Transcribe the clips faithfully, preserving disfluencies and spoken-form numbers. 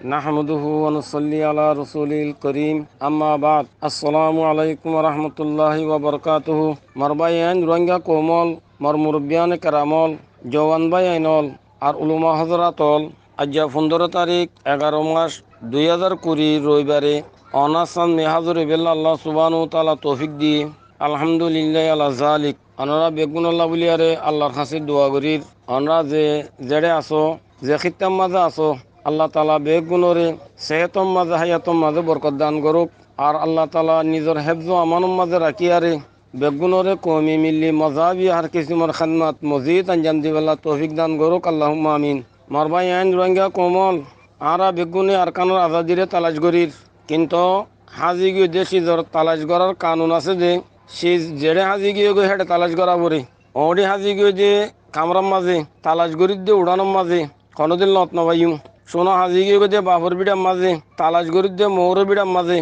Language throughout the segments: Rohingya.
نحمده ونصلي على رسوله الكريم. أما بعد. السلام عليكم ورحمة الله وبركاته. Mor báiyain Ruáingga koum ól, mor murubbiyáne keram ól, jouwan báiyain ól, ar ulama hózorat ól, aijja fundóro tarík, egaró mac, dui házar kuri, roibare, onásan me házor óibolla Allah subhánahu wa taala toufík diyé. Alhamdulilláhi ala zalik. Onorá beggúnolla bóliyaré Allar hañsé dua gorír. Onorá ze zeçé asó, ze híttar mazé asó, Allah taala beggúnoré sehétor mazé, háyator mazé borkot dan gorouk. Ar Allah taala nizor héfzo amánor mazé rakíyaré beggúnoré koume, milli, mozabi hár kisimor hédmot mozid anjam dibolla toufík dan gorouk, Allahumma amin. Mor báiyain Ruáingga koum ól, añára beggúne Arkánor azadiré talac gorír. Kintu háñzi giyói dé cizor talac gorár kanun asé dé, ciz zeçé háñzi giyói héçe talac gorá foré. Oñçí háñzi giyói dé kamrár mazé, talac gorír dé uçánor mazé, honódin lot nofaiyúm. Cúno háñzi giyói dé bafor bíçar mazé, talac gorír dé mouror bíçar mazé,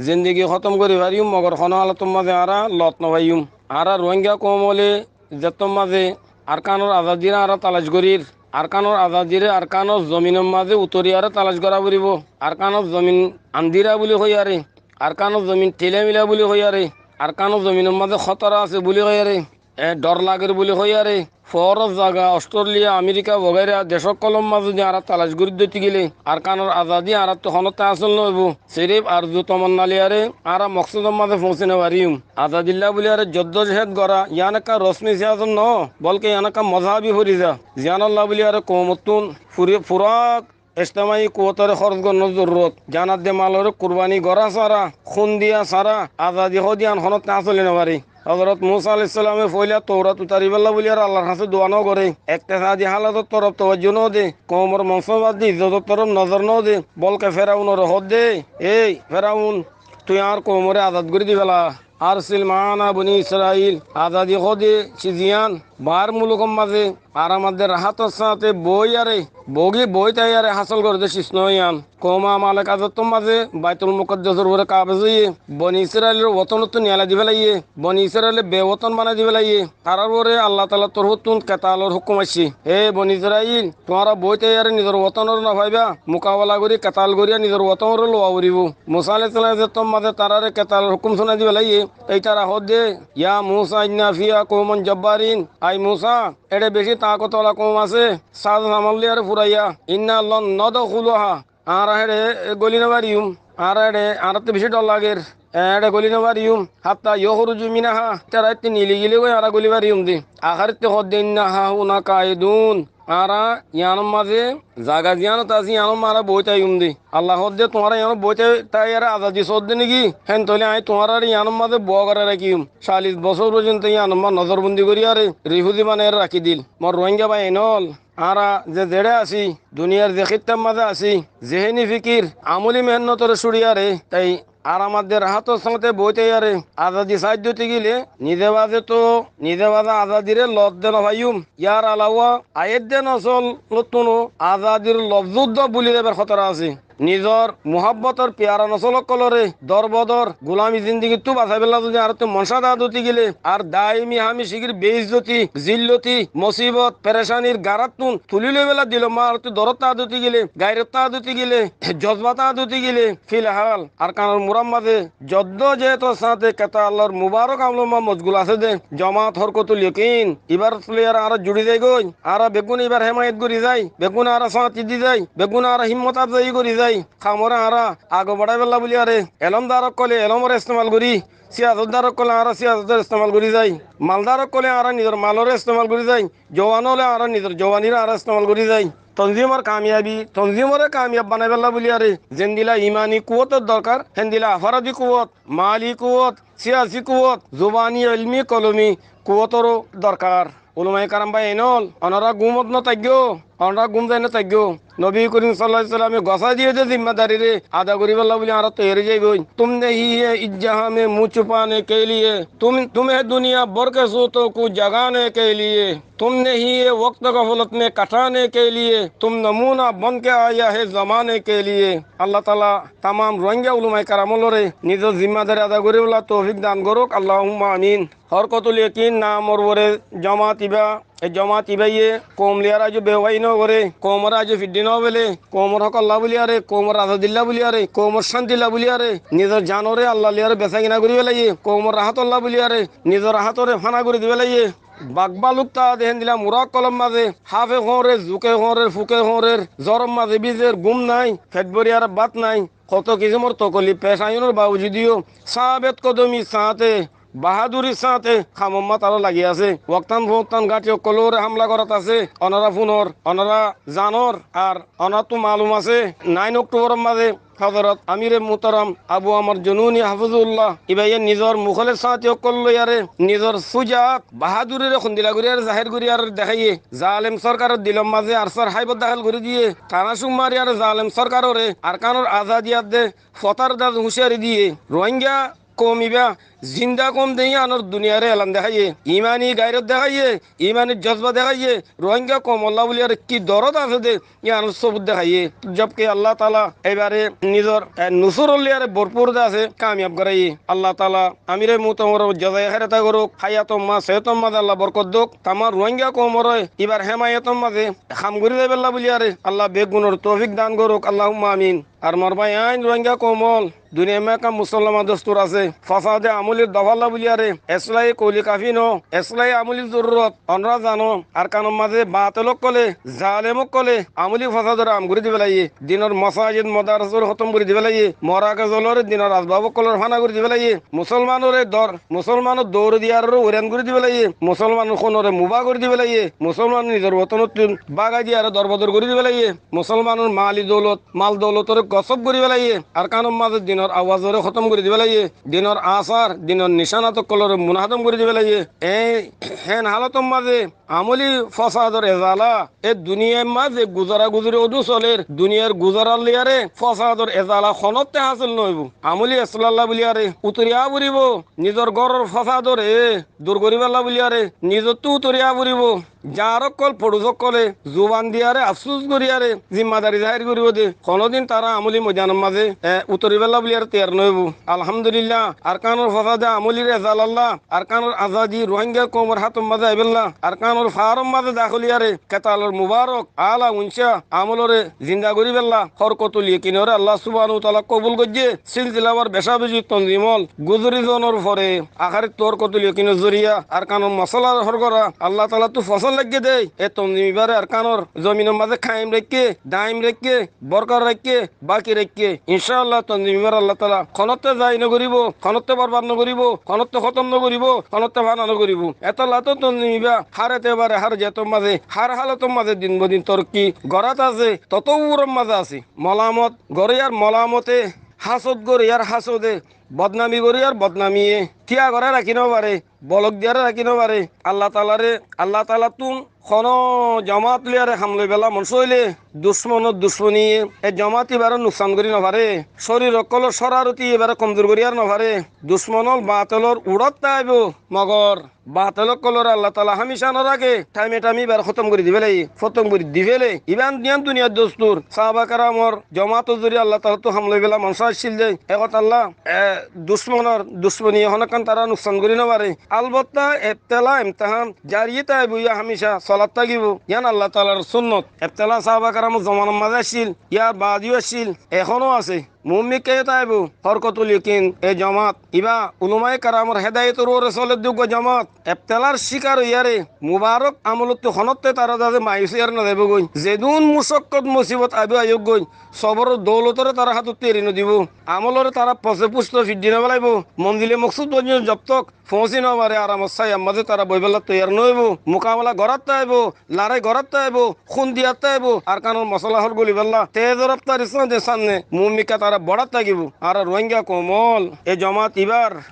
zindigi hótom gorí fariyúm, mogor honó hálotor mazé añára lot nofaiyúm. Añára Ruáingga koum óle zettór mazé Arkánor azadiré añára talac gorír, Arkánor azadiré Arkánor zominor mazé utoriyaré talac gorá foribóu. Arkánor zomin andíra bóli hoiyaré, Arkánor zomin thilamila bóli hoiyaré, Arkánor zominor mazé hótora asé bóli hoiyaré, e, dhor lager bóli hoiyaré, foóror zaga Ostréliya, Amerika wogaira dec ókkolor mazé zodi añára talac gorí dóitigile, Arkánor azadi añáráttu honótte hásil noóibou. Siríf arzu tomanna loiyaré añára moksódor mazé foóñsi nofaríyum. Azadilla bóliyaré joddojehéd gorá, yián ekkán rosmi siyasot noó, bolke yián ekkán mozabi foriza. Ziyánolla bóliyaré koumottún furi-, furak ectemai kuwotoré hóros gorónor zorurot. Jan ar de maloré kurbani gorá sára, hún diya sára, azadi hoó de yián honótte hásil ói nofaré. Hozorot Musa alaihissalame foóila Tourat utaribólla bóliyaré Allar hañsé dua nógoré, ektisadi hálotor torof towajju nóde, koumor monsobat de izzotor torof nozor nóde, bolke Feraunore hoó de, "Éi Feraun, tui añár koumoré azad gorí di féla." Arsil maana Boni Israil, azadi hoó de ciz yián, baár mulukor mazé aram ar de rahátor sáñte boóiyaré, bogí boói táiyaré hásil goré dé ciz noó yián. Koume Amalek azottór mazé Baitul Mukaddasor uore kabez óiye, Boni Israilor wotónottú niyalai di félaiyé, Boni Israilore bewotón banai di félaiyé. Tarár uore Allah taalar torfóttun ketalor hókum aiccé. Hé Boni Israil, tuáñra boói táiyaré nizor wotónoré nofaibá, mukabela gorí ketal goríya nizor wotónoré lowa foribóu. Musa alaihissalame zettór mazé taráre ketalor hókum cúnai di félaiyé, ítara hoó de, "Ya Musa, inna fiha kouman jabbarin." Ai Musa, éçe bicí taakot ola koum asé, sáz saman loiyaré furaiya. "Inna lan nadkhulaha." Añára héçe góli nofariyum. Añára héçe, añáráttu bicí dhor lager. Héçe góli nofariyum. Hatta yakhruju minha. Ítara íttu neli gilé goi añára góli fariyum de. Ahárittú hoó de, "Inna hahuna qaidun." Añára yiánor mazé, zaga ziyánot así, yiánor mazé añára boói táiyum de. Allah hoó de, "Tuáñra yiánot boói tái-, táiyaré azadi soó de néki? Héen toilé aññí tuáñráre yiánor mazé bou gorí rakíyum." Callic bosór foijjonto yiánor mazé nozorbondi goríyaré, rifuzi banaiyaré rakí dil. Mor Ruáingga báiyain ól, añára ze zeçé así, duniyar ze híttar mazé así, zehéni fikir, amoli mehénnotoré cúçiyaré, tai aram ar de rahátor sáñte boói táiyaré azadi saái dóitigile, nize baze toó, nize baze azadiré lot de nofaiyúm. Yar alawa, aiyér de nosolottúno azadir lofzúdda búli zaibar hótora asé. Nizor muhábbotor piyara nosol ókkolóre dor-bodor gulami zindigittú basaibólla zodi añáráttu moncá táa dóitigile, ar daimi hámicigir beizzoti, zilloti, mosibot, ferecanir garáttun tulí loibólla dilor mazé añáráttu dorot táa dóitigile, gairot táa dóitigile, jozba táa dóitigile, filhál Arkanor murár mazé joddó jehédor sáñte ketalor mubárok amolor mazé mocgul asé dé jomaat Horkotul Yokin, ibár loiyaré añára juçí zaigói, añára beggúne ibár hémayot gorí zai, beggúne añára sáñti di zai, beggúne añára hímmot afzai gorí zai. Hamoré añára age baçáibólla bóliyaré elómdar ókkolé elómoré estemal gorí, siyasotdar ókkolé añára siyasotoré estemal gorí zai, maldar ókkolé añára nizor maloré estemal gorí zai, jouwan óle añára nizor jouwaniré añára estemal gorí zai. Tonzimor kamiyabi, tonzimoré kamiyab banaibólla bóliyaré zendila imani kuwotor dorkar, héndila aforadi kuwot, mali kuwot, siyasi kuwot, zubani, elmi, kolomi kuwotoró dorkar. Ulamaye keram báiyain ól, onorá gúmot notáiggó, onorá gúm zai notáiggó. Nobi Korim sallallahu alaihi wasallame gosái diyé dé zimmadarire ada goríbolla bóli añára toiyar ói zaigói. تم نہیں ہو اس جہاں میں منہ چھپانے کے لیے، تم، تمہیں دنیا بھر کے سوتوں کو جگانے کے لیے، تم نہیں ہو وقت غفلت میں کٹانے کے لیے، تم نمونہ بن کے آیا ہے زمانے کے لیے۔ Allah taala tamam Ruáingga ulamaye keram óloré nizor zimmadari ada goríbolla toufik dan gorouk, Allahumma amin. Horkotul Yokin namor uore jomaat ibá E jomat ibáye koum liyáre aijjó bebái nógoré, koumoré aijjó fiddí nófele, koumor hókolla buliyáre, koumor azadilla buliyáre, koumor cántilla buliyáre, nizor zanoré Alla liyáre besá kina gorí félaiye, koumor rahátolla buliyáre, nizor rahátoré fána gorí di félaiye. Bak báluk táa de héndilla murá ókkolór mazé, háfe hoóñrer, zuke hoóñrer, fuke hoóñrer, zóror mazé bízer, gúm nái, feth bóriyaré bát nái, hoto kisímor tokolif pec aiyónor baujudíyo sábet kodomir sañáte, bahádurir sañáte hamommá tará lagi asé. Woktan foóttan gáñthi ókkolóre hámla gorát asé. Onorá fúnor, onorá zanor, ar onoráttu malum asé, nain Okthóboror mazé Hozorot Amire Muhtaram Abu Ammar Jununi Hafizullah ibáye nizor muhólef sáñti ókkol loiyaré, nizor sújaat, baháduriré hondila goríyaré zahér goríyaré deháiye. Zalem sórkaror dilor mazé arsár háibot dáhel gorí diyé. Taná cúm mariyaré zalem sórkaroré Arkánor azadi adde fotár daz húciyari diyé. Ruáinga koum ibá zinda koum de yíanor duniyaré elan deháiye. Imani gairot deháiye, imani jozba deháiye. Ruáinga koumolla buliyaré ki dorod asé de yíanor sóbut deháiye. Jobke Allah taala ibáre nizor, e, nusúror liyaré borpúr de asé, kamiyab goráiye. Allah taala Amire Muhtaramor jazaye hérat aza gorouk, háyator mazé, seétor mazé Allah borkot douk. Tamám Ruáinga koumoré ibár hémayotor mazé ham gorí zaibálla buliyaré Allah beggúnoré toufik dan gorouk, Allahumma amin. Ar mor báiyain Ruáinga koumol, duniyair mazé ekkán musolman dostur asé, fosade amólir dofálla buliyaré, esláhi kouli kafi no, esláhi amólir zorurot, onorá zano, Arkánor mazé batel ókkolé, zalem ókkolé amóli fosadoré am gorí di félaiye, dinor mosajid modarasaré hótom gorí di félaiye, morakez ókkoloré dinor asbab ókkoloré fána gorí di félaiye, musolmanoré dor, musolmanor dour diyaroré uiran gorí di félaiye, musolmanor kúnoré mubá gorí di félaiye, musolmanor nizor wotonottún bágai diyaré dorbodor gorí di félaiye, musolmanor mali doulot, mal doulotoré gosób gorí félaiye, Arkánor mazé dinor awazoré hótom gorí di félaiye, dinor asar, dinor nicánat ókkoloré munhádom gorí di félaiye. Ei hén hálotor mazé amóli fosador ezala, e duniyair mazé guzara guzuri ódun solér, duniyair guzarar liyaré fosador ezala honótte hásil noóibou. Amóli eslálla buliyaré utori aá foribóu, nizor góror fosadoré dur goríbálla buliyaré nizottú utori aá foribóu. Zañr ókkol, foçus ókkolé zuban diyaré, afsús goríyaré, zimmadari zahér goríbou de, honódin tará amóli moidanor mazé, e, utoribálla buliyaré toiyar noóibou. Alhamdulillah, Arkánor fosade amólir ezalalla, Arkánor azadi Ruáinga koumor hátor mazé aibálla, Arkánor faáror mazé dakoliyaré ketalor mubárok ala uncá amóloré zinda goríbálla Horkotul Yekinoré Allah subhanahu wa taala kobul goijjé. Silsilabar becá beci tonzimol guzori zonor fore ahárittu Horkotul Yekinor zoriya Arkánor mosola hól gorá Allah taalattú fosón laiggé dé. E tonzim ibáre Arkánor zominor mazé kaim raikké, daim raikké, borkar raikké, baki raikké. Incáallah, tonzim ibáre Allah taala honótte zai nogoríbou, honótte borbad nogoríbou, honótte hótom nogoríbou, honótte fána nogoríbou. Etolla tonzim ibá hárete bare hár zeétor mazé, hár hálotor mazé din bodin torokki gorát asé, totowuror mazé asé. Molamot goríyar molamote, hásod goríyar hásode, bodnami goríyar bodnamiye, tíya gorá rakí nofaré, bolok diyaré rakí nofaré. Allah taalaré, Allah taalattún honó jomat liyaré ham loibálla monc óile ducmonor ducmoniye e jomat ibáre nuksan gorí nofaré. Córir ókkolor córaroti ibáre komzur goríyar nofaré. Ducmonol batelor uçót táibou, mogor batel ókkoloré Allah taala hámica noraké, thaime thaime ibáre hótom gorí di félaiye, hótom gorí di félaiye. Ibán yían duniyair dostur. Sáhaba keramor jomator zoriya Allah taalattú ham loibálla monc accíl dé. E hotá Allah, e, ducmonor ducmoniye honókkan tará nuksan gorí nofaré. Albotta ebtela, emtehán zari táibou, yá hámica solat tákibou. Yían Allah taalar sunnot. Ebtela sáhaba keramor zomanar mazé accíl, yar baade yó accíl, ehóno asé. Muúmikká táibou, Horkotul Yekin e jomat, ibá ulamaye keramor hédayotor uore solédde uggúa jomat. Ebtelar cíkar óiyaré mubarok amolottú honótte tará zade mayus óiyaré nozaibóu goi. Zedún mucókkot musibot aibóu aiyók goi, soboror doulotoré tará hátottú eri nodibóu. Amoloré tará fose fústo fiddí nofélaibóu. Monzile moksúd foijjonto zobtok foóñsi nofaré, aramor sáyar mazé tará boibálla toiyar noóibou. Mukamela gorát táibou, larái gorát táibou, hún diyat táibou, Arkánor mosola hól gulibálla tezor raftarir sáñte sámne muúmikká tará boçát tákibou. Añára Ruáinga koumol e jomat ibár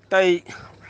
tái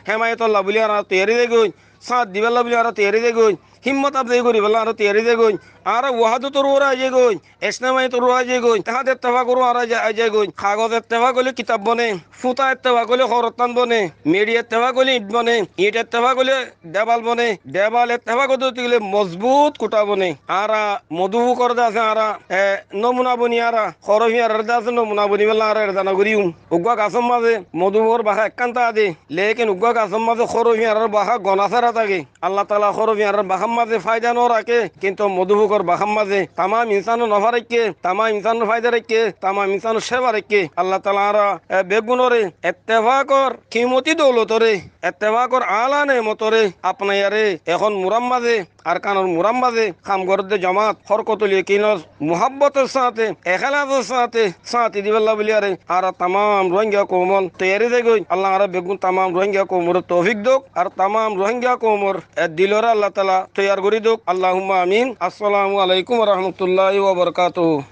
hémayotolla buli añára toiyar ói zaigói, sáñt dibálla buli añára toiyar ói zaigói, hímmot afzai goríbálla añára toiyar ói zaigói. Añára wahádotor uore aizai goi, ectemai tor uore aizai goi, teháñt ettefak uore añára aizai goi. Kagos ettefak óile kitab bone, futa ettefak óile hórottán bone, meçi ettefak óile iñth bone, iñth ettefak óile dhebal bone, dhebal ettefak óite óite gele mozbut kuthá bone. Añára modúfukor de asé añára, e, nomuna boni añára, hóro fiñarar de asé nomuna boni bolla añára erza no goijjum. Uggúa gasór mazé modúfukor bahá ekkán táke de, lékin uggúa gasór mazé hóro fiñarar bahá goná sára táke. Allataala hóro fiñarar bahár mazé fáida no raké, kintu modúfukor bahár mazé tamám insánor nofá raikké, tamám insánor fáida raikké, tamám insánor céfa raikké. Allataala añára, e, beggúnore ettefakor kimoti doulotoré, ettefakor ala neemotoré apnaiyaré ehón murár mazé, Arkanor murár mazé ham gorédde jomaát Horkotul Yekinor muhábbotor sáñte, ekélasor sáñte, sáñti dibálla bóliyaré añára tamám Ruáingga koumól toiyar ói zaigói. Alla añára beggún tamám Ruáingga koumoré toufík douk, ar tamám Ruáingga koumor, e, diloré Allataala toiyar gorí douk. Allahumma amin. Assalamu alaikum wa rahmatullahi wa barakatuhu.